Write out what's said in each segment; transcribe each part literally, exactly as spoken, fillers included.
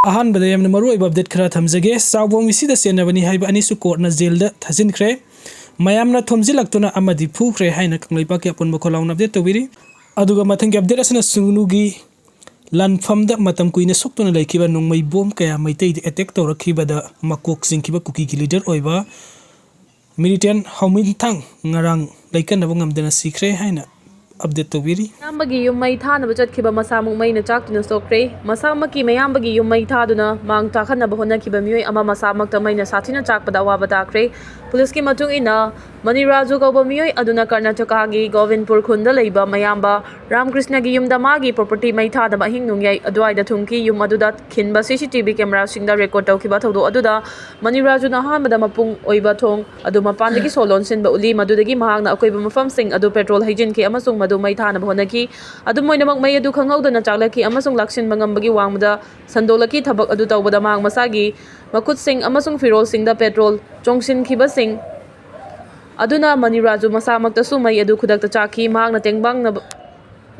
ꯑꯍꯥꯟꯕꯗ ꯌꯥꯝꯅ ꯃꯔꯨ ꯑꯣꯏꯕ ꯑꯞꯗꯦꯠ ꯈꯔ ꯊꯝꯖꯒꯦ꯫ ꯆꯥꯎꯕꯣꯡ ꯏꯁꯤꯗ ꯆꯦꯟꯅꯕꯅꯤ ꯍꯥꯏꯕ ꯑꯅꯤꯁꯨ ꯀꯣꯔꯠꯅ ꯖꯦꯜꯗ ꯊꯥꯖꯤꯟꯈ꯭ꯔꯦ꯫ ꯃꯌꯥꯝꯅ ꯊꯣꯝꯖꯤꯜꯂꯛꯇꯨꯅ ꯑꯃꯗꯤ ꯐꯨꯈ꯭ꯔꯦ ꯍꯥꯏꯅ ꯀꯪꯂꯩꯄꯥꯛꯀꯤ ꯑꯄꯨꯟꯕ ꯈꯣꯜꯂꯥꯎꯅ ꯑꯞꯗꯦꯠ ꯇꯧꯕꯤꯔꯤ꯫ ꯑꯗꯨꯒ ꯃꯊꯪꯒꯤ ꯑꯞꯗꯦꯠ ꯑꯁꯤꯅ ꯁꯨꯒꯅꯨꯒꯤ ꯂꯥꯟꯐꯝꯗ ꯃꯇꯝ ꯀꯨꯏꯅ ꯁꯣꯛꯇꯨꯅ ꯂꯩꯈꯤꯕ ꯅꯣꯡꯃꯩ ꯕꯣꯝ ꯀꯌꯥ ꯃꯩꯇꯩꯗ ꯑꯦꯇꯦꯛ ꯇꯧꯔꯛꯈꯤꯕꯗ ꯃꯀꯣꯛ ꯆꯤꯡꯈꯤꯕ ꯀꯨꯀꯤꯒꯤ ꯂꯤꯗꯔ ꯑꯣꯏꯕ ꯃꯤꯂꯤꯇꯦꯟ ꯍꯧꯃꯤꯟꯊꯥꯡ ꯉꯔꯥꯡ ꯂꯩꯀꯟꯅꯕ ꯉꯝꯗꯅ ꯁꯤꯈ꯭ꯔꯦ ꯍꯥꯏꯅ ꯑꯞꯗꯦꯠ ꯇꯧꯕꯤꯔꯤ꯫ ꯃꯌꯥꯝꯕꯒꯤ ꯌꯨꯝ ꯃꯩ ꯊꯥꯅꯕ ꯆꯠꯈꯤꯕ ꯃꯁꯥꯃꯛ ꯃꯩꯅ ꯆꯥꯛꯇꯨꯅ ꯁꯣꯛꯈ꯭ꯔꯦ꯫ ꯃꯁꯥꯃꯛꯀꯤ ꯃꯌꯥꯝꯕꯒꯤ ꯌꯨꯝ ꯃꯩ ꯊꯥꯗꯨꯅ ꯃꯥꯡ ꯇꯥꯛꯍꯟꯅꯕ ꯍꯣꯠꯅꯈꯤꯕ ꯃꯤꯑꯣꯏ ꯑꯃ ꯃꯁꯥꯃꯛꯇ ꯃꯩꯅ ꯁꯥꯊꯤꯅ ꯆꯥꯛꯄꯗ ꯑꯋꯥꯕ ꯇꯥꯈ꯭ꯔꯦ꯫ ꯄꯨꯂꯤꯁꯀꯤ ꯃꯇꯨꯡ ꯏꯟꯅ, ꯃꯅꯤꯔꯥꯖꯨ ꯀꯧꯕ ꯃꯤꯑꯣꯏ ꯑꯗꯨꯅ ꯀꯔꯅꯥꯇꯀꯥꯒꯤ ꯒꯣꯕꯤꯟꯄꯨꯔ ꯈꯨꯟꯗ ꯂꯩꯕ ꯃꯌꯥꯝꯕ ꯔꯥꯝꯀ꯭ꯔꯤꯁꯅꯒꯤ ꯌꯨꯝꯗ ꯃꯥꯒꯤ ꯄ꯭ꯔꯣꯄꯔꯇꯤ ꯃꯩ ꯊꯥꯗꯕ ꯑꯍꯤꯡ ꯅꯣꯡꯌꯥꯏ ꯑꯗꯨꯋꯥꯏꯗ ꯊꯨꯡꯈꯤ꯫ ꯌꯨꯝ ꯑꯗꯨꯗ ꯈꯤꯟꯕ ꯁꯤ ꯁꯤ ꯇꯤ ꯚꯤ ꯀꯦꯃꯦꯔꯥꯁꯤꯡꯗ ꯔꯦꯀꯣꯔꯗ ꯇꯧꯈꯤꯕ ꯊꯧꯗꯣꯛ ꯑꯗꯨꯗ ꯃꯅꯤꯔꯥꯖꯨꯅ ꯑꯍꯥꯟꯕꯗ ꯃꯄꯨꯡ ꯑꯣꯏꯕ ꯊꯣꯡ ꯑꯗꯨ ꯃꯄꯥꯟꯗꯒꯤ ꯁꯣ ꯂꯣꯟꯁꯤꯟꯕ ꯎꯠꯂꯤ꯫ ꯃꯗꯨꯗꯒꯤ ꯃꯍꯥꯛꯅ ꯑꯀꯣꯏꯕ ꯃꯐꯝꯁꯤꯡ ꯑꯗꯨ ꯄꯦꯇ꯭ꯔꯣꯜ ꯍꯩꯖꯤꯟꯈꯤ ꯑꯃꯁꯨꯡ ꯃꯗꯨ ꯃꯩ ꯊꯥꯅꯕ ꯍꯣꯠꯅꯈꯤ꯫ ꯑꯗꯨꯝ ꯑꯣꯏꯅꯃꯛ, ꯃꯩ ꯑꯗꯨ ꯈꯪꯍꯧꯗꯅ ꯆꯥꯛꯂꯛꯈꯤ ꯑꯃꯁꯨꯡ ꯂꯥꯛꯁꯤꯟꯕ ꯉꯝꯕꯒꯤ ꯋꯥꯡꯃꯗ ꯁꯟꯗꯣꯛꯂꯛꯈꯤ꯫ ꯊꯕꯛ ꯑꯗꯨ ꯇꯧꯕꯗ ꯃꯍꯥꯛ ꯃꯁꯥꯒꯤ ꯃꯈꯨꯠꯁꯤꯡ ꯑꯃꯁꯨꯡ ꯐꯤꯔꯣꯜꯁꯤꯡꯗ ꯄꯦꯇ꯭ꯔꯣꯜ ꯆꯣꯡꯁꯤꯟꯈꯤꯕꯁꯤꯡ ꯑꯗꯨꯅ ꯃꯅꯤꯔꯥꯖꯨ ꯃꯁꯥꯃꯛꯇꯁꯨ ꯃꯩ ꯑꯗꯨ ꯈꯨꯗꯛꯇ ꯆꯥꯛꯈꯤ꯫ ꯃꯍꯥꯛꯅ ꯇꯦꯡꯕꯥꯡꯅꯕ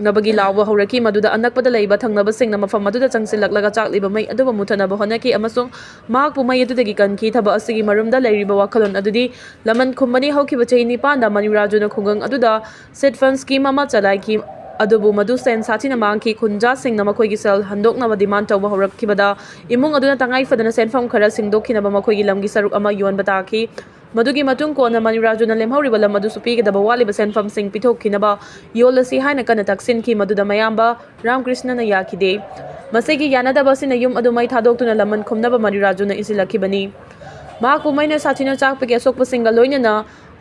ꯅꯕꯒꯤ ꯂꯥꯎꯕ ꯍꯧꯔꯛꯈꯤ, ꯃꯗꯨꯗ ꯑꯅꯛꯄꯗ ꯂꯩꯕ ꯊꯪꯅꯕꯁꯤꯡꯅ ꯃꯐꯝ ꯑꯗꯨꯗ ꯆꯪꯁꯤꯜꯂꯛꯂꯒ ꯆꯥꯛꯂꯤꯕ ꯃꯩ ꯑꯗꯨꯕꯨ ꯃꯨꯊꯠꯅꯕ ꯍꯣꯠꯅꯈꯤ ꯑꯃꯁꯨꯡ ꯃꯍꯥꯛꯄꯨ ꯃꯩ ꯑꯗꯨꯗꯒꯤ ꯀꯟꯈꯤ꯫ ꯊꯕꯛ ꯑꯁꯤꯒꯤ ꯃꯔꯨꯝꯗ ꯂꯩꯔꯤꯕ ꯋꯥꯈꯜꯂꯣꯟ ꯑꯗꯨꯗꯤ ꯂꯃꯟ ꯈꯨꯝꯕꯅꯤ꯫ ꯍꯧꯈꯤꯕ ꯆꯍꯤ ꯅꯤꯄꯥꯟꯗ ꯃꯅꯤꯔꯥꯖꯨꯅ ꯈꯨꯡꯒꯪ ꯑꯗꯨꯗ ꯁꯤꯠ ꯐꯟ ꯁ꯭ꯀꯤꯝ ꯑꯃ ꯆꯂꯥꯏꯈꯤ, ꯑꯗꯨꯕꯨ ꯃꯗꯨ ꯁꯦꯟ ꯁꯥꯊꯤꯅ ꯃꯥꯡꯈꯤ꯫ ꯈꯨꯟꯖꯥꯁꯤꯡꯅ ꯃꯈꯣꯏꯒꯤ ꯁꯦꯜ ꯍꯟꯗꯣꯛꯅꯕ ꯗꯤꯃꯥꯟ ꯇꯧꯕ ꯍꯧꯔꯛꯈꯤꯕꯗ, ꯏꯃꯨꯡ ꯑꯗꯨꯅ ꯇꯉꯥꯏ ꯐꯗꯅ ꯁꯦꯟꯐꯝ ꯈꯔ ꯁꯤꯡꯗꯣꯛꯈꯤꯅꯕ ꯃꯈꯣꯏꯒꯤ ꯂꯝꯒꯤ ꯁꯔꯨꯛ ꯑꯃ ꯌꯣꯟꯕ ꯇꯥꯈꯤ꯫ ꯃꯗꯨꯒꯤ ꯃꯇꯨꯡ ꯀꯣꯟꯅ ꯃꯅꯤꯔꯥꯖꯨꯅ ꯂꯦꯝꯍꯧꯔꯤꯕ ꯂꯝ ꯑꯗꯨꯁꯨ ꯄꯤꯒꯗꯕ ꯋꯥꯠꯂꯤꯕ ꯁꯦꯟꯐꯝꯁꯤꯡ ꯄꯤꯊꯣꯛꯈꯤꯅꯕ ꯌꯣꯜꯂꯁꯤ ꯍꯥꯏꯅ ꯀꯟꯅ ꯇꯛꯁꯤꯟꯈꯤ, ꯃꯗꯨꯗ ꯃꯌꯥꯝꯕ ꯔꯥꯝꯀ꯭ꯔꯤꯁꯅꯅ ꯌꯥꯈꯤꯗꯦ꯫ ꯃꯁꯤꯒꯤ ꯌꯥꯅꯗꯕ ꯑꯁꯤꯅ ꯌꯨꯝ ꯑꯗꯨ ꯃꯩ ꯊꯥꯗꯣꯛꯇꯨꯅ ꯂꯃꯟ ꯈꯨꯝꯅꯕ ꯃꯅꯤꯔꯥꯖꯨꯅ ꯏꯟꯁꯤꯜꯂꯛꯈꯤꯕꯅꯤ꯫ ꯃꯍꯥꯛꯄꯨ ꯃꯩꯅ ꯁꯥꯊꯤꯅ ꯆꯥꯛꯄꯒꯤ ꯑꯁꯣꯛꯄꯁꯤꯡꯒ ꯂꯣꯏꯅꯅ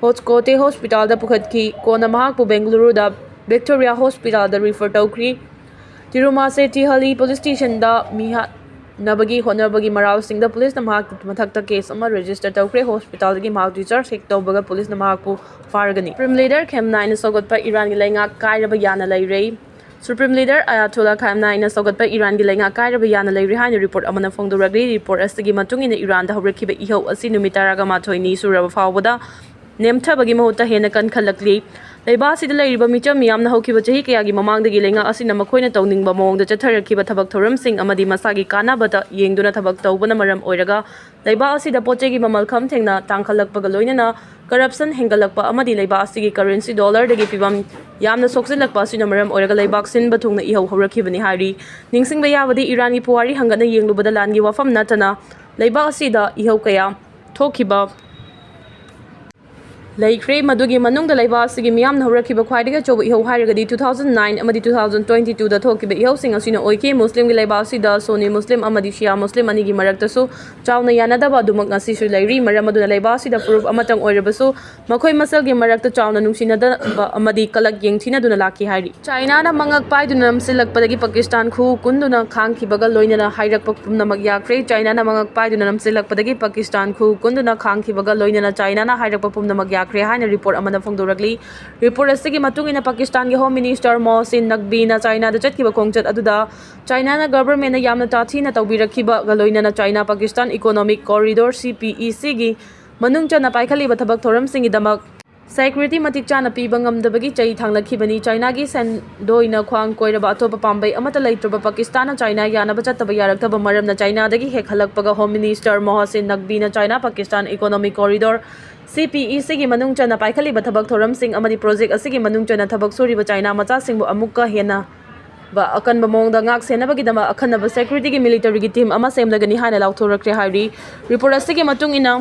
ꯍꯣꯁꯀꯣꯇꯦ ꯍꯣꯁꯄꯤꯇꯥꯜꯗ ꯄꯨꯈꯠꯈꯤ꯫ ꯀꯣꯟꯅ ꯃꯍꯥꯛꯄꯨ ꯕꯦꯡꯒꯂꯨꯔꯨꯗ ꯚꯤꯛꯇꯣꯔꯤꯌꯥ ꯍꯣꯁꯄꯤꯇꯥꯜꯗ ꯔꯤꯐꯔ ꯇꯧꯈ꯭ꯔꯤ꯫ ꯇꯤꯔꯨꯃꯥꯁꯦꯇꯤꯍꯜꯂꯤ ꯄꯨꯂꯤꯁ ꯁ꯭ꯇꯦꯁꯟꯗ ꯃꯤꯍꯥꯠꯅꯕꯒꯤ ꯍꯣꯠꯅꯕꯒꯤ ꯃꯔꯥꯜꯁꯤꯡꯗ ꯄꯨꯂꯤꯁꯅ ꯃꯍꯥꯛꯀꯤ ꯃꯊꯛꯇ ꯀꯦꯁ ꯑꯃ ꯔꯦꯖꯤꯁꯇꯔ ꯇꯧꯈ꯭ꯔꯦ꯫ ꯍꯣꯁꯄꯤꯇꯥꯜꯗꯒꯤ ꯃꯍꯥꯛ ꯗꯤꯁꯆꯥꯔꯖ ꯍꯦꯛ ꯇꯧꯕꯒ ꯄꯨꯂꯤꯁꯅ ꯃꯍꯥꯛꯄꯨ ꯐꯥꯔꯒꯅꯤ꯫ ꯁꯨꯄ꯭ꯔꯤꯝ ꯂꯤꯗꯔ ꯈꯦꯝꯅꯥꯏꯅ ꯁꯧꯒꯠꯄ ꯏꯔꯥꯟꯒꯤ ꯂꯩꯉꯥꯛ ꯀꯥꯏꯔꯕ ꯌꯥꯅ ꯂꯩꯔꯦ꯫ ꯁꯨꯄ꯭ꯔꯤꯝ ꯂꯤꯗꯔ ꯑꯌꯥꯊꯣꯂꯥ ꯈꯥꯝꯅꯥꯏꯅ ꯁꯧꯒꯠꯄ ꯏꯔꯥꯟꯒꯤ ꯂꯩꯉꯥꯛ ꯀꯥꯏꯔꯕ ꯌꯥꯅ ꯂꯩꯔꯦ ꯍꯥꯏꯅ ꯔꯤꯄꯣꯔꯠ ꯑꯃꯅ ꯐꯣꯡꯗꯣꯔꯛꯂꯤ꯫ ꯔꯤꯄꯣꯔꯠ ꯑꯁꯤꯒꯤ ꯃꯇꯨꯡ ꯏꯟꯅ ꯏꯔꯥꯟꯗ ꯍꯧꯔꯛꯈꯤꯕ ꯏꯍꯧ ꯑꯁꯤ ꯅꯨꯃꯤꯠ ꯇꯔꯥꯃꯥꯊꯣꯏꯅꯤ ꯁꯨꯔꯕ ꯐꯥꯎꯕꯗ ꯅꯦꯝꯊꯕꯒꯤ ꯃꯍꯨꯠꯇ ꯍꯦꯟꯅ ꯀꯟꯈꯠꯂꯛꯂꯤ꯫ ꯂꯩꯕꯥꯛ ꯑꯁꯤꯗ ꯂꯩꯔꯤꯕ ꯃꯤꯆꯝ ꯃꯤꯌꯥꯝꯅ ꯍꯧꯈꯤꯕ ꯆꯍꯤ ꯀꯌꯥꯒꯤ ꯃꯃꯥꯡꯗꯒꯤ ꯂꯩꯉꯥꯛ ꯑꯁꯤꯅ ꯃꯈꯣꯏꯅ ꯇꯧꯅꯤꯡꯕ ꯃꯑꯣꯡꯗ ꯆꯠꯊꯔꯛꯈꯤꯕ ꯊꯕꯛ ꯊꯧꯔꯝꯁꯤꯡ ꯑꯃꯗꯤ ꯃꯁꯥꯒꯤ ꯀꯥꯟꯅꯕꯗ ꯌꯦꯡꯗꯨꯅ ꯊꯕꯛ ꯇꯧꯕꯅ ꯃꯔꯝ ꯑꯣꯏꯔꯒ ꯂꯩꯕꯥꯛ ꯑꯁꯤꯗ ꯄꯣꯠ ꯆꯩꯒꯤ ꯃꯃꯜ ꯈꯝ ꯊꯦꯡꯅ ꯇꯥꯡꯈꯠꯂꯛꯄꯒ ꯂꯣꯏꯅꯅ corruption ꯍꯦꯟꯒꯠꯂꯛꯄ ꯑꯃꯗꯤ ꯂꯩꯕꯥꯛ ꯑꯁꯤꯒꯤ currency dollarꯗꯒꯤ ꯐꯤꯕꯝ ꯌꯥꯝꯅ ꯁꯣꯛꯆꯤꯜꯂꯛꯄ ꯑꯁꯤꯅ ꯃꯔꯝ ꯑꯣꯏꯔꯒ ꯂꯩꯕꯥꯛ ꯁꯤꯟꯕ ꯊꯨꯡꯅ ꯏꯍꯧ ꯍꯧꯔꯛꯈꯤꯕꯅꯤ ꯍꯥꯏꯔꯤ꯫ ꯅꯤꯡꯁꯤꯡꯕ ꯌꯥꯕꯗꯤ ꯏꯔꯥꯟꯒꯤ ꯄꯨꯋꯥꯔꯤ ꯍꯪꯒꯠꯅ ꯌꯦꯡꯂꯨꯕꯗ ꯂꯥꯟꯒꯤ ꯋꯥꯐꯝ ꯅꯠꯇꯅ ꯂꯩꯕꯥꯛ ꯑꯁꯤꯗ ꯏꯍꯧ ꯀꯌꯥ ꯊꯣꯛꯈꯤꯕ ꯂꯩꯈ꯭ꯔꯦ꯫ ꯃꯗꯨꯒꯤ ꯃꯅꯨꯡꯗ ꯂꯩꯕꯥꯛ ꯑꯁꯤꯒꯤ ꯃꯤꯌꯥꯝꯅ ꯍꯧꯔꯛꯈꯤꯕ ꯈ꯭ꯋꯥꯏꯗꯒꯤ ꯑꯆꯧꯕ ꯏꯍꯧ ꯍꯥꯏꯔꯒꯗꯤ two thousand nine ꯑꯃꯗꯤ two thousand twenty twoꯗ ꯊꯣꯛꯈꯤꯕ ꯏꯍꯧꯁꯤꯡ ꯑꯁꯤꯅ ꯑꯣꯏꯈꯤ꯫ ꯃꯨꯁꯂꯤꯝꯒꯤ ꯂꯩꯕꯥꯛ ꯑꯁꯤꯗ ꯁꯨꯟꯅꯤ ꯃꯨꯁꯂꯤꯝ ꯑꯃꯗꯤ ꯁꯤꯌꯥ ꯃꯨꯁꯂꯤꯝ ꯑꯅꯤꯒꯤ ꯃꯔꯛꯇꯁꯨ ꯆꯥꯎꯅ ꯌꯥꯅꯗꯕ ꯑꯗꯨꯃꯛ ꯉꯁꯤꯁꯨ ꯂꯩꯔꯤ꯫ ꯃꯔꯝ ꯑꯗꯨꯅ ꯂꯩꯕꯥꯛ ꯑꯁꯤꯗ ꯐꯨꯔꯨꯞ ꯑꯃꯇꯪ ꯑꯣꯏꯔꯕꯁꯨ ꯃꯈꯣꯏ ꯃꯁꯦꯜꯒꯤ ꯃꯔꯛꯇ ꯆꯥꯎꯅ ꯅꯨꯡꯁꯤꯅꯗꯕ ꯑꯃꯗꯤ ꯀꯂꯛ ꯌꯦꯡꯊꯤꯅꯗꯨꯅ ꯂꯥꯛꯈꯤ ꯍꯥꯏꯔꯤ꯫ ꯆꯥꯏꯅꯥꯅ ꯃꯉꯛ ꯄꯥꯏꯗꯨꯅ ꯅꯝꯁꯤꯜꯂꯛꯄꯗꯒꯤ ꯄꯥꯀꯤꯁꯇꯥꯟ ꯈꯨ ꯀꯨꯟꯗꯨꯅ ꯈꯥꯡꯈꯤꯕꯒ ꯂꯣꯏꯅꯅ ꯍꯥꯏꯔꯛꯄ ꯄꯨꯝꯅꯃꯛ ꯌꯥꯈ꯭ꯔꯦ꯫ ꯆꯥꯏꯅꯥꯅ ꯃꯉꯛ ꯄꯥꯏꯗꯨꯅ ꯅꯝꯁꯤꯜꯂꯛꯄꯗꯒꯤ ꯄꯥꯀꯤꯁꯇꯥꯟ ꯈꯨ ꯀꯨꯟꯗꯨꯅ ꯈꯥꯡꯈꯤꯕꯒ ꯂꯣꯏꯅꯅ ꯆꯥꯏꯅꯥꯅ ꯍꯥꯏꯔꯛꯄ ꯄꯨꯝꯅꯃꯛ ꯌꯥꯈ꯭ꯔꯦ ꯍꯥꯏꯅ ꯔꯤꯄꯣꯔꯠ ꯑꯃꯅ ꯐꯣꯡꯗꯣꯔꯛꯂꯤ꯫ ꯔꯤꯄꯣꯔꯠ ꯑꯁꯤꯒꯤ ꯃꯇꯨꯡ ꯏꯟꯅ ꯄꯥꯀꯤꯁꯇꯥꯟꯒꯤ ꯍꯣꯝ ꯃꯤꯅꯤꯁꯇꯔ ꯃꯣꯍꯁꯤꯟ ꯅꯛꯕꯤꯅ ꯆꯥꯏꯅꯥꯗ ꯆꯠꯈꯤꯕ ꯈꯣꯡꯆꯠ ꯑꯗꯨꯗ ꯆꯥꯏꯅꯥꯅ ꯒꯚꯔꯟꯃꯦꯟꯅ ꯌꯥꯝꯅ ꯇꯥꯊꯤꯅ ꯇꯧꯕꯤꯔꯛꯈꯤꯕꯒ ꯂꯣꯏꯅꯅ China Pakistan economic corridor, C P E ꯁꯤꯒꯤ ꯃꯅꯨꯡ ꯆꯟꯅ ꯄꯥꯏꯈꯠꯂꯤꯕ ꯊꯕꯛ ꯊꯧꯔꯝꯁꯤꯡꯒꯤꯗꯃꯛ ꯁꯦꯀ꯭ꯌꯨꯔꯤꯇꯤ ꯃꯇꯤꯛ ꯆꯥꯅ ꯄꯤꯕ ꯉꯝꯗꯕꯒꯤ ꯆꯩ ꯊꯥꯡꯂꯛꯈꯤꯕꯅꯤ꯫ ꯆꯥꯏꯅꯥꯒꯤ ꯁꯦꯟꯗꯣꯏꯅ ꯈ꯭ꯋꯥꯡ ꯀꯣꯏꯔꯕ ꯑꯇꯣꯞꯄ ꯄꯥꯝꯕꯩ ꯑꯃꯠꯇ ꯂꯩꯇ꯭ꯔꯕ ꯄꯥꯀꯤꯁꯇꯥꯟꯅ ꯆꯥꯏꯅꯥ ꯌꯥꯅꯕ ꯆꯠꯇꯕ ꯌꯥꯔꯛꯇꯕ ꯃꯔꯝꯅ ꯆꯥꯏꯅꯥꯗꯒꯤ ꯍꯦꯛ ꯍꯜꯂꯛꯄꯒ ꯍꯣꯝ ꯃꯤꯅꯤꯁꯇꯔ ꯃꯣꯍꯁꯤꯟ ꯅꯛꯕꯤꯅ China Pakistan economic corridor, C P E ꯁꯤꯒꯤ ꯃꯅꯨꯡ ꯆꯟꯅ ꯄꯥꯏꯈꯠꯂꯤꯕ ꯊꯕꯛ ꯊꯧꯔꯝꯁꯤꯡ ꯑꯃꯗꯤ ꯄ꯭ꯔꯣꯖꯦꯛ ꯑꯁꯤꯒꯤ ꯃꯅꯨꯡ ꯆꯟꯅ ꯊꯕꯛ ꯁꯨꯔꯤꯕ ꯆꯥꯏꯅꯥ ꯃꯆꯥꯁꯤꯡꯕꯨ ꯑꯃꯨꯛꯀ ꯍꯦꯟꯅ ꯕ ꯑꯀꯟꯕ ꯃꯑꯣꯡꯗ ꯉꯥꯛ ꯁꯦꯟꯅꯕꯒꯤꯗꯃꯛ ꯑꯈꯟꯅꯕ ꯁꯦꯀ꯭ꯌꯨꯔꯤꯇꯤꯒꯤ ꯃꯤꯂꯤꯇꯔꯤꯒꯤ ꯇꯤꯝ ꯑꯃ ꯁꯦꯝꯂꯒꯅꯤ ꯍꯥꯏꯅ ꯂꯥꯎꯊꯣꯔꯛꯈ꯭ꯔꯦ ꯍꯥꯏꯔꯤ꯫ ꯔꯤꯄꯣꯔꯠ ꯑꯁꯤꯒꯤ ꯃꯇꯨꯡ ꯏꯟꯅ,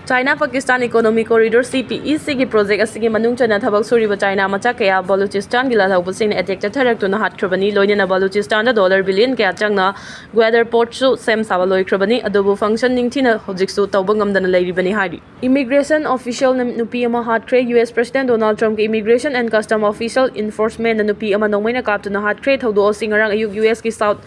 China Pakistan economic corridor, C P E ꯁꯤꯒꯤ ꯄ꯭ꯔꯣꯖꯦꯛ ꯑꯁꯤꯒꯤ ꯃꯅꯨꯡ ꯆꯟꯅ ꯊꯕꯛ ꯁꯨꯔꯤꯕ ꯆꯥꯏꯅꯥ ꯃꯆꯥ ꯀꯌꯥ ꯕꯂꯨꯆꯤꯁꯇꯥꯟꯒꯤ ꯂꯥꯜꯍꯧꯕꯁꯤꯡꯅ ꯑꯦꯇꯦꯛꯇ ꯊꯔꯛꯇꯨꯅ ꯍꯥꯠꯈ꯭ꯔꯕꯅꯤ꯫ ꯂꯣꯏꯅꯅ ꯕꯂꯨꯆꯤꯁꯇꯥꯟꯗ ꯗꯣꯂꯔ ꯕꯤꯂꯤꯌꯟ ꯀꯌꯥ ꯆꯪꯅ ꯒ꯭ꯋꯦꯗꯔ ꯄꯣꯔꯠꯁꯨ ꯁꯦꯝ ꯁꯥꯕ ꯂꯣꯏꯈ꯭ꯔꯕꯅꯤ, ꯑꯗꯨꯕꯨ ꯐꯪꯁꯟ ꯅꯤꯡꯊꯤꯅ ꯍꯧꯖꯤꯛꯁꯨ ꯇꯧꯕ ꯉꯝꯗꯅ ꯂꯩꯔꯤꯕꯅꯤ ꯍꯥꯏꯔꯤ꯫ ꯏꯃꯤꯒ꯭ꯔꯦꯁꯟ ꯑꯣꯐꯤꯁꯤꯌꯦꯜꯅ ꯅꯨꯄꯤ ꯑꯃ ꯍꯥꯠꯈ꯭ꯔꯦ꯫ ꯌꯨ ꯑꯦꯁ ꯄ꯭ꯔꯦꯁꯤꯗꯦꯟꯠ ꯗꯣꯅꯥꯜꯗ ꯇ꯭ꯔꯝꯞꯀꯤ ꯏꯃꯤꯒ꯭ꯔꯦꯁꯟ ꯑꯦꯟ ꯀꯁꯇꯝ ꯑꯣꯐꯤꯁꯤꯌꯦꯜ ꯏꯟꯐꯣꯔꯁꯃꯦꯟꯠꯅ ꯅꯨꯄꯤ ꯑꯃ ꯅꯣꯡꯃꯩꯅ ꯀꯥꯞꯇꯨꯅ ꯍꯥꯠꯈ꯭ꯔꯦ꯫ ꯊꯧꯗꯣꯛ ꯑꯁꯤ ꯉꯔꯥꯡ ꯑꯌꯨꯛ ꯌꯨ ꯑꯦꯁꯀꯤ ꯁꯥꯎꯠ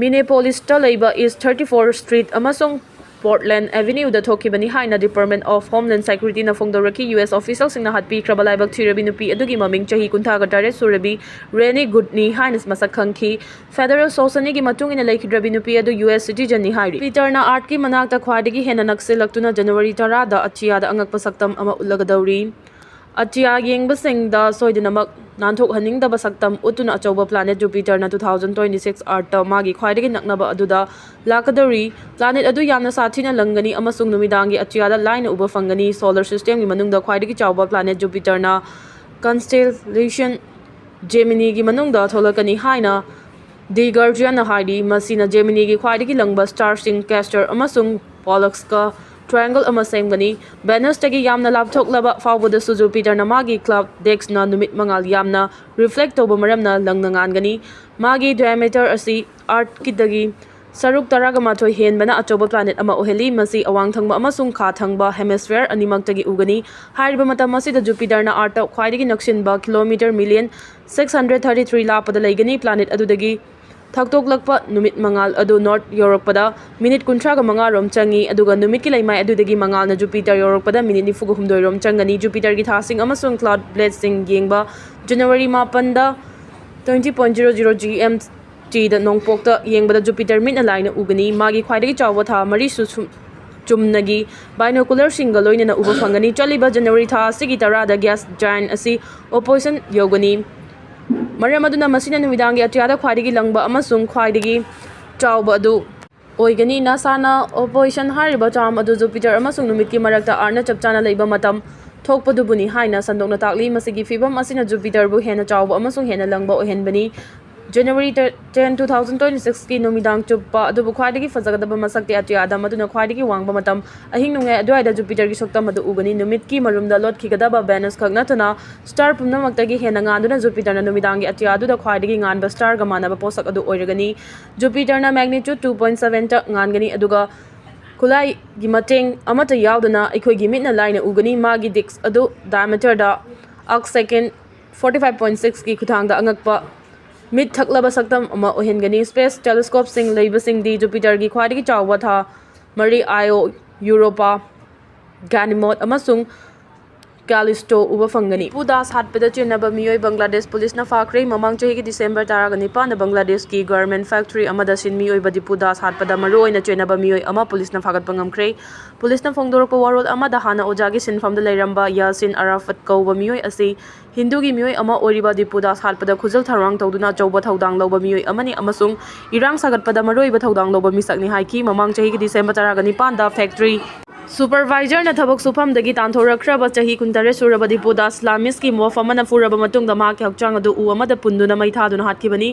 ꯃꯤꯅꯦꯄꯣꯂꯤꯁꯇ ꯂꯩꯕ ꯏꯁ ꯊꯥꯔꯇꯤ ꯐꯣꯔ ꯁ꯭ꯇ꯭ꯔꯤꯠ ꯑꯃꯁꯨꯡ ꯄꯣꯔꯠꯂꯦꯟ ꯑꯦꯚꯤꯅ꯭ꯌꯨꯗ ꯊꯣꯛꯈꯤꯕꯅꯤ ꯍꯥꯏꯅ Department of Homeland Security ꯅ ꯐꯣꯡꯗꯣꯔꯛꯈꯤ꯫ ꯌꯨ ꯑꯦꯁ ꯑꯣꯐꯤꯁꯤꯌꯦꯜꯁꯤꯡꯅ ꯍꯥꯠꯄꯤꯈ꯭ꯔꯕ ꯂꯥꯏꯕꯛ ꯊꯤꯔꯕꯤ ꯅꯨꯄꯤ ꯑꯗꯨꯒꯤ ꯃꯃꯤꯡ ꯆꯍꯤ ꯀꯨꯟꯊ꯭ꯔꯥꯒ ꯇꯔꯦꯠ ꯁꯨꯔꯕꯤ ꯔꯦꯅꯤ ꯒꯨꯗꯅꯤ ꯍꯥꯏꯅ ꯃꯁꯛ ꯈꯪꯈꯤ꯫ ꯐꯦꯗꯔꯦꯜ ꯁꯣꯁꯅꯤꯒꯤ ꯃꯇꯨꯡ ꯏꯟꯅ ꯂꯩꯈꯤꯗ꯭ꯔꯕꯤ ꯅꯨꯄꯤ ꯑꯗꯨ ꯌꯨ ꯑꯦꯁ ꯁꯤꯇꯤꯖꯟꯅꯤ ꯍꯥꯏꯔꯤ꯫ ꯖꯨꯄꯤꯇꯔꯅ ꯑꯥꯔꯠꯀꯤ ꯃꯅꯥꯛꯇ ꯈ꯭ꯋꯥꯏꯗꯒꯤ ꯍꯦꯟꯅ ꯅꯛꯁꯤꯜꯂꯛꯇꯨꯅ ꯖꯅꯋꯥꯔꯤ ꯇꯔꯥꯗ ꯑꯇꯤꯌꯥꯗ ꯑꯉꯛꯄ ꯁꯛꯇꯝ ꯑꯃ ꯎꯠꯂꯒꯗꯧꯔꯤ꯫ ꯑꯇꯤꯌꯥ ꯌꯦꯡꯕꯁꯤꯡꯗ ꯁꯣꯏꯗꯅꯃꯛ ꯅꯥꯟꯊꯣꯛꯍꯟꯅꯤꯡꯗꯕ ꯁꯛꯇꯝ ꯎꯠꯇꯨꯅ ꯑꯆꯧꯕ ꯄ꯭ꯂꯥꯅꯦꯠ ꯖꯨꯄꯤꯇꯔꯅ two thousand twenty six ꯑꯥꯔꯠꯇ ꯃꯥꯒꯤ ꯈ꯭ꯋꯥꯏꯗꯒꯤ ꯅꯛꯅꯕ ꯑꯗꯨꯗ ꯂꯥꯛꯀꯗꯧꯔꯤ꯫ ꯄ꯭ꯂꯥꯅꯦꯠ ꯑꯗꯨ ꯌꯥꯝꯅ ꯁꯥꯊꯤꯅ ꯂꯪꯒꯅꯤ ꯑꯃꯁꯨꯡ ꯅꯨꯃꯤꯗꯥꯡꯒꯤ ꯑꯇꯤꯌꯥꯗ ꯂꯥꯏꯅ ꯎꯕ ꯐꯪꯒꯅꯤ꯫ ꯁꯣꯂꯔ ꯁꯤꯁꯇꯦꯝꯒꯤ ꯃꯅꯨꯡꯗ ꯈ꯭ꯋꯥꯏꯗꯒꯤ ꯆꯥꯎꯕ ꯄ꯭ꯂꯥꯅꯦꯠ ꯖꯨꯄꯤꯇꯔꯅ ꯀꯟꯁꯇꯦꯂꯦꯁꯟ ꯖꯦꯃꯤꯅꯤꯒꯤ ꯃꯅꯨꯡꯗ ꯊꯣꯛꯂꯛꯀꯅꯤ ꯍꯥꯏꯅ ꯗꯤ ꯒꯥꯔꯖꯤꯌꯟꯅ ꯍꯥꯏꯔꯤ꯫ ꯃꯁꯤꯅ ꯖꯦꯃꯤꯅꯤꯒꯤ ꯈ꯭ꯋꯥꯏꯗꯒꯤ ꯂꯪꯕ ꯁ꯭ꯇꯥꯔꯁꯤꯡ ꯀꯦꯁꯇꯔ ꯑꯃꯁꯨꯡ ꯄꯣꯂꯛꯁꯀ ꯇ꯭ꯔꯥꯏꯌꯦꯡꯒꯜ ꯑꯃ ꯁꯦꯝꯒꯅꯤ꯫ ꯚꯦꯅꯁꯇꯒꯤ ꯌꯥꯝꯅ ꯂꯥꯞꯊꯣꯛꯂꯕ ꯐꯥꯎꯕꯗꯁꯨ ꯖꯨꯄꯤꯇꯔꯅ ꯃꯥꯒꯤ ꯀ꯭ꯂꯥꯎꯗ ꯗꯤꯛꯁꯅ ꯅꯨꯃꯤꯠ ꯃꯉꯥꯜ ꯌꯥꯝꯅ ꯔꯤꯐ꯭ꯂꯦꯛ ꯇꯧꯕ ꯃꯔꯝꯅ ꯂꯪꯅ ꯉꯥꯟꯒꯅꯤ꯫ ꯃꯥꯒꯤ ꯗꯥꯏꯌꯥꯃꯤꯇꯔ ꯑꯁꯤ ꯑꯥꯔꯠꯀꯤꯗꯒꯤ ꯁꯔꯨꯛ ꯇꯔꯥꯒ ꯃꯥꯊꯣꯏ ꯍꯦꯟꯕꯅ ꯑꯆꯧꯕ ꯄ꯭ꯂꯥꯅꯦꯠ ꯑꯃ ꯑꯣꯏꯍꯜꯂꯤ꯫ ꯃꯁꯤ ꯑꯋꯥꯡ ꯊꯪꯕ ꯑꯃꯁꯨꯡ ꯈꯥ ꯊꯪꯕ ꯍꯦꯃꯤꯁꯐꯤꯌꯔ ꯑꯅꯤꯃꯛꯇꯒꯤ ꯎꯒꯅꯤ꯫ ꯍꯥꯏꯔꯤꯕ ꯃꯇꯝ ꯑꯁꯤꯗ ꯖꯨꯄꯤꯇꯔꯅ ꯑꯥꯔꯠꯇ ꯈ꯭ꯋꯥꯏꯗꯒꯤ ꯅꯛꯁꯤꯟꯕ kilometre million six hundred thirty three ꯂꯥꯞꯄꯗ ꯂꯩꯒꯅꯤ꯫ ꯄ꯭ꯂꯥꯅꯦꯠ ꯑꯗꯨꯗꯒꯤ ꯊꯛꯇꯣꯛꯂꯛꯄ ꯅꯨꯃꯤꯠ ꯃꯉꯥꯜ ꯑꯗꯨ ꯅꯣꯔꯠ ꯌꯧꯔꯛꯄꯗ ꯃꯤꯅꯤꯠ ꯀꯨꯟꯊ꯭ꯔꯥꯒ ꯃꯉꯥꯔꯣꯝ ꯆꯪꯏ, ꯑꯗꯨꯒ ꯅꯨꯃꯤꯠꯀꯤ ꯂꯩꯃꯥꯏ ꯑꯗꯨꯗꯒꯤ ꯃꯉꯥꯜꯅ ꯖꯨꯄꯤꯇꯔ ꯌꯧꯔꯛꯄꯗ ꯃꯤꯅꯤꯠ ꯅꯤꯐꯨꯒ ꯍꯨꯝꯗꯣꯏꯔꯣꯝ ꯆꯪꯒꯅꯤ꯫ ꯖꯨꯄꯤꯇꯔꯒꯤ ꯊꯥꯁꯤꯡ ꯑꯃꯁꯨꯡ ꯀ꯭ꯂꯥꯎꯗ ꯕꯦꯜꯠꯁꯤꯡ ꯌꯦꯡꯕ꯫ ꯖꯅꯋꯥꯔꯤ ꯃꯥꯄꯟꯗ twenty point zero zero G M T ꯗ ꯅꯣꯡꯄꯣꯛꯇ ꯌꯦꯡꯕꯗ ꯖꯨꯄꯤꯇꯔ ꯃꯤꯠꯅ ꯂꯥꯏꯅ ꯎꯒꯅꯤ꯫ ꯃꯥꯒꯤ ꯈ꯭ꯋꯥꯏꯗꯒꯤ ꯆꯥꯎꯕ ꯊꯥ ꯃꯔꯤꯁꯨ ꯁꯨꯝ-, ꯆꯨꯝꯅꯒꯤ ꯕꯥꯏꯅꯣꯀꯨꯂꯔꯁꯤꯡꯒ ꯂꯣꯏꯅꯅ ꯎꯕ ꯐꯪꯒꯅꯤ꯫ ꯆꯠꯂꯤꯕ ꯖꯅꯋꯥꯔꯤ ꯊꯥ ꯑꯁꯤꯒꯤ ꯇꯔꯥꯗ ꯒ꯭ꯌꯥꯁ ꯖꯥꯏꯟ ꯑꯁꯤ ꯑꯣꯄꯣꯖꯤꯁꯟ ꯌꯧꯒꯅꯤ꯫ ꯃꯔꯝ ꯑꯗꯨꯅ ꯃꯁꯤꯅ ꯅꯨꯃꯤꯗꯥꯡꯒꯤ ꯑꯇꯤꯌꯥꯗ ꯈ꯭ꯋꯥꯏꯗꯒꯤ ꯂꯪꯕ ꯑꯃꯁꯨꯡ ꯈ꯭ꯋꯥꯏꯗꯒꯤ ꯆꯥꯎꯕ ꯑꯗꯨ ꯑꯣꯏꯒꯅꯤ꯫ ꯅꯥꯁꯥꯅ ꯑꯣꯄꯣꯖꯤꯁꯟ ꯍꯥꯏꯔꯤꯕ ꯇꯔꯝ ꯑꯗꯨ ꯖꯨꯄꯤꯇꯔ ꯑꯃꯁꯨꯡ ꯅꯨꯃꯤꯠꯀꯤ ꯃꯔꯛꯇ ꯑꯥꯔꯠꯅ ꯆꯞ ꯆꯥꯅ ꯂꯩꯕ ꯃꯇꯝ ꯊꯣꯛꯄꯗꯨꯕꯨꯅꯤ ꯍꯥꯏꯅ ꯁꯟꯗꯣꯛꯅ ꯇꯥꯛꯂꯤ꯫ ꯃꯁꯤꯒꯤ ꯐꯤꯚꯝ ꯑꯁꯤꯅ ꯖꯨꯄꯤꯇꯔꯕꯨ ꯍꯦꯟꯅ ꯆꯥꯎꯕ ꯑꯃꯁꯨꯡ ꯍꯦꯟꯅ ꯂꯪꯕ ꯑꯣꯏꯍꯟꯕꯅꯤ꯫ January ten, two thousand twenty six ꯀꯤ ꯅꯨꯃꯤꯗꯥꯡ ꯆꯨꯞꯄ ꯑꯗꯨꯕꯨ ꯈ꯭ꯋꯥꯏꯗꯒꯤ ꯐꯖꯒꯗꯕ ꯃꯁꯛꯇꯤ ꯑꯇꯤꯌꯥꯗ, ꯃꯗꯨꯅ ꯈ꯭ꯋꯥꯏꯗꯒꯤ ꯋꯥꯡꯕ ꯃꯇꯝ꯫ ꯑꯍꯤꯡ ꯅꯣꯡꯌꯥꯏ ꯑꯗꯨꯋꯥꯏꯗ ꯖꯨꯄꯤꯇꯔꯒꯤ ꯁꯛꯇꯝ ꯑꯗꯨ ꯎꯒꯅꯤ꯫ ꯅꯨꯃꯤꯠꯀꯤ ꯃꯔꯨꯝꯗ ꯂꯣꯠꯈꯤꯒꯗꯕ ꯚꯦꯅꯁ ꯈꯛ ꯅꯠꯇꯅ ꯁ꯭ꯇꯥꯔ ꯄꯨꯝꯅꯃꯛꯇꯒꯤ ꯍꯦꯟꯅ ꯉꯥꯟꯗꯨꯅ ꯖꯨꯄꯤꯇꯔꯅ ꯅꯨꯃꯤꯗꯥꯡꯒꯤ ꯑꯇꯤꯌꯥ ꯑꯗꯨꯗ ꯈ꯭ꯋꯥꯏꯗꯒꯤ ꯉꯥꯟꯕ ꯁ꯭ꯇꯥꯔꯒ ꯃꯥꯟꯅꯕ ꯄꯣꯠꯁꯛ ꯑꯗꯨ ꯑꯣꯏꯔꯒꯅꯤ꯫ ꯖꯨꯄꯤꯇꯔꯅ magnitude two point seven ꯇ ꯉꯥꯟꯒꯅꯤ, ꯑꯗꯨꯒ ꯈꯨꯠꯂꯥꯏꯒꯤ ꯃꯇꯦꯡ ꯑꯃꯠꯇ ꯌꯥꯎꯗꯅ ꯑꯩꯈꯣꯏꯒꯤ ꯃꯤꯠꯅ ꯂꯥꯏꯅ ꯎꯒꯅꯤ꯫ ꯃꯥꯒꯤ ꯗꯤꯛꯁ ꯑꯗꯨ ꯗꯥꯏꯌꯥꯃꯤꯇꯔꯗ ꯑꯥꯔꯛ ꯁꯦꯀꯦꯟ forty five point six ꯀꯤ ꯈꯨꯠꯊꯥꯡꯗ ꯑꯉꯛꯄ ꯃꯤꯠ ꯊꯛꯂꯕ ꯁꯛꯇꯝ ꯑꯃ ꯑꯣꯏꯍꯟꯒꯅꯤ꯫ ꯁ꯭ꯄꯦꯁ ꯇꯦꯂꯦꯁꯀꯣꯞꯁꯤꯡ ꯂꯩꯕꯁꯤꯡꯗꯤ ꯖꯨꯄꯤꯇꯔꯒꯤ ꯈ꯭ꯋꯥꯏꯗꯒꯤ ꯆꯥꯎꯕ ꯊꯥ ꯃꯔꯤ ꯑꯥꯏꯑꯣ, ꯌꯨꯔꯣꯄꯥ, ꯒꯥꯅꯤꯃꯣꯠ ꯑꯃꯁꯨꯡ ꯀꯥꯂꯤꯁꯇꯣ ꯎꯕ ꯐꯪꯒꯅꯤ꯫ ꯗꯤꯄꯨ ꯗꯥꯁ ꯍꯥꯠꯄꯗ ꯆꯦꯟꯅꯕ ꯃꯤꯑꯣꯏ ꯕꯪꯒ꯭ꯂꯥꯗꯦꯁ ꯄꯨꯂꯤꯁꯅ ꯐꯥꯈ꯭ꯔꯦ꯫ ꯃꯃꯥꯡ ꯆꯍꯤꯒꯤ ꯗꯤꯁꯦꯝꯕꯔ ꯇꯔꯥꯒ ꯅꯤꯄꯥꯟꯗ ꯕꯪꯒ꯭ꯂꯥꯗꯦꯁꯀꯤ ꯒꯥꯔꯃꯦꯟ ꯐꯦꯛꯇꯔꯤ ꯑꯃꯗ ꯁꯤꯟꯃꯤ ꯑꯣꯏꯕ ꯗꯤꯄꯨ ꯗꯥꯁ ꯍꯥꯠꯄꯗ ꯃꯔꯨꯑꯣꯏꯅ ꯆꯦꯟꯅꯕ ꯃꯤꯑꯣꯏ ꯑꯃ ꯄꯨꯂꯤꯁꯅ ꯐꯥꯒꯠꯄ ꯉꯝꯈ꯭ꯔꯦ꯫ ꯄꯨꯂꯤꯁꯅ ꯐꯣꯡꯗꯣꯔꯛꯄ ꯋꯥꯔꯣꯜ ꯑꯃꯗ ꯍꯥꯟꯅ ꯑꯣꯖꯥꯒꯤ ꯁꯤꯟꯐꯝꯗ ꯂꯩꯔꯝꯕ ꯌꯥꯁꯤꯟ ꯑꯔꯥꯐꯠ ꯀꯧꯕ ꯃꯤꯑꯣꯏ ꯑꯁꯤ ꯍꯤꯟꯗꯨꯒꯤ ꯃꯤꯑꯣꯏ ꯑꯃ ꯑꯣꯏꯔꯤꯕ ꯗꯤꯄꯨ ꯗꯥꯁ ꯍꯥꯠꯄꯗ ꯈꯨꯖꯤꯜ ꯊꯧꯔꯥꯡ ꯇꯧꯗꯨꯅ ꯑꯆꯧꯕ ꯊꯧꯗꯥꯡ ꯂꯧꯕ ꯃꯤꯑꯣꯏ ꯑꯃꯅꯤ ꯑꯃꯁꯨꯡ ꯏꯔꯥꯡ ꯁꯥꯒꯠꯄꯗ ꯃꯔꯨꯑꯣꯏꯕ ꯊꯧꯗꯥꯡ ꯂꯧꯕ ꯃꯤꯁꯛꯅꯤ ꯍꯥꯏꯈꯤ꯫ ꯃꯃꯥꯡ ꯆꯍꯤꯒꯤ ꯗꯤꯁꯦꯝꯕꯔ ꯇꯔꯥꯒ ꯅꯤꯄꯥꯟꯗ ꯐꯦꯛꯇꯔꯤ ꯁꯨꯄꯔꯚꯥꯏꯖꯔꯅ ꯊꯕꯛ ꯁꯨꯐꯝꯗꯒꯤ ꯇꯥꯟꯊꯣꯔꯛꯈ꯭ꯔꯕ ꯆꯍꯤ ꯀꯨꯟꯇꯔꯦꯠ ꯁꯨꯔꯕ ꯗꯤꯄꯨ ꯗꯥꯁ ꯏꯁꯂꯥꯃꯤꯁꯀꯤ ꯃꯣꯐ ꯑꯃꯅ ꯐꯨꯔꯕ ꯃꯇꯨꯡꯗ ꯃꯍꯥꯛꯀꯤ ꯍꯛꯆꯥꯡ ꯑꯗꯨ ꯎ ꯑꯃꯗ ꯄꯨꯟꯗꯨꯅ ꯃꯩ ꯊꯥꯗꯨꯅ ꯍꯥꯠꯈꯤꯕꯅꯤ꯫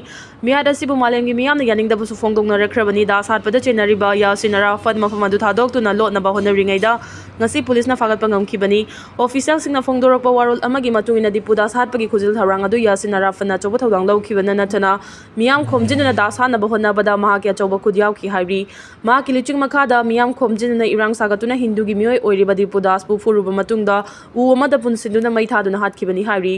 ꯃꯤꯍꯥꯠ ꯑꯁꯤꯕꯨ ꯃꯥꯂꯦꯝꯒꯤ ꯃꯤꯌꯥꯝꯅ ꯌꯥꯅꯤꯡꯗꯕꯁꯨ ꯐꯣꯡꯗꯣꯛꯅꯔꯛꯈ꯭ꯔꯕꯅꯤ꯫ ꯗꯥꯁ ꯍꯥꯠꯄꯗ ꯆꯦꯟꯅꯔꯤꯕ ꯌꯥꯁꯤꯟ ꯑꯔꯥꯐꯠ ꯃꯐꯝ ꯑꯗꯨ ꯊꯥꯗꯣꯛꯇꯨꯅ ꯂꯣꯠꯅꯕ ꯍꯣꯠꯅꯔꯤꯉꯩꯗ ꯉꯁꯤ ꯄꯨꯂꯤꯁꯅ ꯐꯥꯒꯠꯄ ꯉꯝꯈꯤꯕꯅꯤ꯫ ꯑꯣꯐꯤꯁꯤꯌꯦꯜꯁꯤꯡꯅ ꯐꯣꯡꯗꯣꯔꯛꯄ ꯋꯥꯔꯣꯜ ꯑꯃꯒꯤ ꯃꯇꯨꯡ ꯏꯟꯅ ꯗꯤꯄꯨ ꯗꯥꯁ ꯍꯥꯠꯄꯒꯤ ꯈꯨꯖꯤꯜ ꯊꯧꯔꯥꯡ ꯑꯗꯨ ꯌꯥꯁꯤꯟ ꯑꯔꯥꯐꯠꯅ ꯑꯆꯧꯕ ꯊꯧꯗꯥꯡ ꯂꯧꯈꯤꯕꯅ ꯅꯠꯇꯅ ꯃꯤꯌꯥꯝ ꯈꯣꯝꯖꯤꯟꯗꯨꯅ ꯗꯥꯁ ꯍꯥꯠꯅꯕ ꯍꯣꯠꯅꯕꯗ ꯃꯍꯥꯛꯀꯤ ꯑꯆꯧꯕ ꯈꯨꯠ ꯌꯥꯎꯈꯤ ꯍꯥꯏꯔꯤ꯫ ꯃꯍꯥꯛꯀꯤ ꯂꯨꯆꯤꯡ ꯃꯈꯥꯗ ꯃꯤꯌꯥꯝ ꯈꯣꯝꯖꯤꯟꯗꯨꯅ ꯏꯔꯥꯡ ꯁꯥꯒꯠꯇꯨꯅ ꯍꯤꯟꯗꯨꯒꯤ ꯃꯤꯑꯣꯏ ꯑꯣꯏꯔꯤꯕ ꯗꯤꯄꯨ ꯗꯥꯁꯄꯨ ꯐꯨꯔꯨꯕ ꯃꯇꯨꯡꯗ ꯎ ꯑꯃꯗ ꯄꯨꯟꯁꯤꯟꯗꯨꯅ ꯃꯩ ꯊꯥꯗꯨꯅ ꯍꯥꯠꯈꯤꯕꯅꯤ ꯍꯥꯏꯔꯤ꯫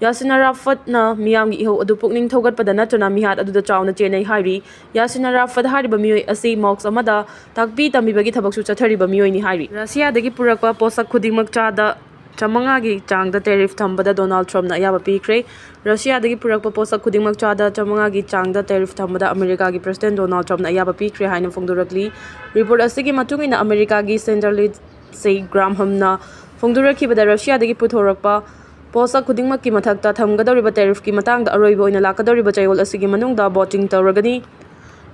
ꯌꯥꯁꯤꯟ ꯑꯔꯥꯐꯠꯅ ꯃꯤꯌꯥꯝꯒꯤ ꯏꯍꯧ ꯑꯗꯨ ꯄꯨꯛꯅꯤꯡ ꯊꯧꯒꯠꯄꯗ ꯅꯠꯇꯅ ꯃꯤꯍꯥꯠ ꯑꯗꯨꯗ ꯆꯥꯎꯅ ꯆꯦꯟꯅꯩ ꯍꯥꯏꯔꯤ꯫ ꯌꯥꯁꯤꯟ ꯑꯔꯥꯐꯠ ꯍꯥꯏꯔꯤꯕ ꯃꯤꯑꯣꯏ ꯑꯁꯤ ꯃꯣꯛꯁ ꯑꯃꯗ ꯇꯥꯛꯄꯤ ꯇꯝꯕꯤꯕꯒꯤ ꯊꯕꯛꯁꯨ ꯆꯠꯊꯔꯤꯕ ꯃꯤꯑꯣꯏꯅꯤ ꯍꯥꯏꯔꯤ꯫ ꯔꯁꯤꯌꯥꯗꯒꯤ ꯄꯨꯔꯛꯄ ꯄꯣꯠꯁꯛ ꯈꯨꯗꯤꯡꯃꯛ ꯆꯥꯗ ꯆꯥꯃꯉꯥꯒꯤ ꯆꯥꯡꯗ ꯇꯦꯔꯤꯐ ꯊꯝꯕꯗ ꯗꯣꯅꯥꯜꯗ ꯇ꯭ꯔꯝꯞꯅ ꯑꯌꯥꯕ ꯄꯤꯈ꯭ꯔꯦ꯫ ꯔꯁꯤꯌꯥꯗꯒꯤ ꯄꯨꯔꯛꯄ ꯄꯣꯠꯁꯛ ꯈꯨꯗꯤꯡꯃꯛ ꯆꯥꯗ ꯆꯥꯃꯉꯥꯒꯤ ꯆꯥꯡꯗ ꯇꯦꯔꯤꯐ ꯊꯝꯕꯗ ꯑꯃꯦꯔꯤꯀꯥꯒꯤ ꯄ꯭ꯔꯦꯁꯤꯗꯦꯟꯠ ꯗꯣꯅꯥꯜꯗ ꯇ꯭ꯔꯝꯞꯅ ꯑꯌꯥꯕ ꯄꯤꯈ꯭ꯔꯦ ꯍꯥꯏꯅ ꯐꯣꯡꯗꯣꯔꯛꯂꯤ꯫ ꯔꯤꯄꯣꯔꯠ ꯑꯁꯤꯒꯤ ꯃꯇꯨꯡ ꯏꯟꯅ ꯑꯃꯦꯔꯤꯀꯥꯒꯤ ꯁꯦꯟꯇꯔ ꯂꯤꯟꯗꯁꯦ ꯒ꯭ꯔꯥꯝꯍꯝꯅ ꯐꯣꯡꯗꯣꯔꯛꯈꯤꯕꯗ ꯔꯁꯤꯌꯥꯗꯒꯤ ꯄꯨꯊꯣꯔꯛꯄ ꯄꯣꯠꯁꯛ ꯈꯨꯗꯤꯡꯃꯛꯀꯤ ꯃꯊꯛꯇ ꯊꯝꯒꯗꯧꯔꯤꯕ ꯇꯦꯔꯤꯐꯀꯤ ꯃꯇꯥꯡꯗ ꯑꯔꯣꯏꯕ ꯑꯣꯏꯅ ꯂꯥꯛꯀꯗꯧꯔꯤꯕ ꯆꯌꯣꯜ ꯑꯁꯤꯒꯤ ꯃꯅꯨꯡꯗ ꯚꯣꯇꯤꯡ ꯇꯧꯔꯒꯅꯤ꯫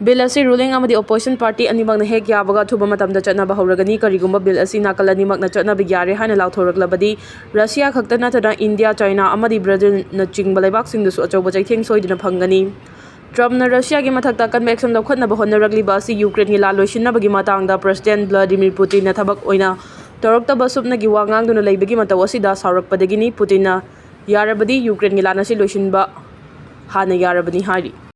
ꯕꯤꯜ ꯑꯁꯤ ꯔꯨꯂꯤꯡ ꯑꯃꯗꯤ ꯑꯣꯄꯣꯖꯤꯁꯟ ꯄꯥꯔꯇꯤ ꯑꯅꯤꯃꯛꯅ ꯍꯦꯛ ꯌꯥꯕꯒ ꯑꯊꯨꯕ ꯃꯇꯝꯗ ꯆꯠꯅꯕ ꯍꯧꯔꯒꯅꯤ꯫ ꯀꯔꯤꯒꯨꯝꯕ ꯕꯤꯜ ꯑꯁꯤ ꯅꯥꯀꯜ ꯑꯅꯤꯃꯛꯅ ꯆꯠꯅꯕ ꯌꯥꯔꯦ ꯍꯥꯏꯅ ꯂꯥꯎꯊꯣꯔꯛꯂꯕꯗꯤ, ꯔꯁꯤꯌꯥ ꯈꯛꯇ ꯅꯠꯇꯅ ꯏꯟꯗꯤꯌꯥ, ꯆꯥꯏꯅꯥ ꯑꯃꯗꯤ ꯕ꯭ꯔꯥꯖꯤꯜꯅꯆꯤꯡꯕ ꯂꯩꯕꯥꯛꯁꯤꯡꯗꯁꯨ ꯑꯆꯧꯕ ꯆꯩꯊꯦꯡ ꯁꯣꯏꯗꯅ ꯐꯪꯒꯅꯤ꯫ ꯇ꯭ꯔꯝꯞꯅ ꯔꯁꯤꯌꯥꯒꯤ ꯃꯊꯛꯇ ꯑꯀꯟꯕ ꯑꯦꯛꯁꯟ ꯂꯧꯈꯠꯅꯕ ꯍꯣꯠꯅꯔꯛꯂꯤꯕ ꯑꯁꯤ ꯌꯨꯀ꯭ꯔꯦꯟꯒꯤ ꯂꯥꯟ ꯂꯣꯏꯁꯤꯟꯅꯕꯒꯤ ꯃꯇꯥꯡꯗ ꯄ꯭ꯔꯦꯁꯤꯗꯦꯟꯠ ꯚ꯭ꯂꯥꯗꯤꯃꯤꯔ ꯄꯨꯇꯤꯟꯅ ꯊꯕꯛ ꯑꯣꯏꯅ ꯇꯧꯔꯛꯇꯕ ꯁꯨꯞꯅꯒꯤ ꯋꯥ ꯉꯥꯡꯗꯨꯅ ꯂꯩꯕꯒꯤ ꯃꯇꯧ ꯑꯁꯤꯗ ꯁꯥꯎꯔꯛꯄꯗꯒꯤꯅꯤ꯫ ꯄꯨꯇꯤꯟꯅ ꯌꯥꯔꯕꯗꯤ ꯌꯨꯀ꯭ꯔꯦꯟꯒꯤ ꯂꯥꯟ ꯑꯁꯤ ꯂꯣꯏꯁꯤꯟꯕ ꯍꯥꯟꯅ ꯌꯥꯔꯕꯅꯤ ꯍꯥꯏꯔꯤ꯫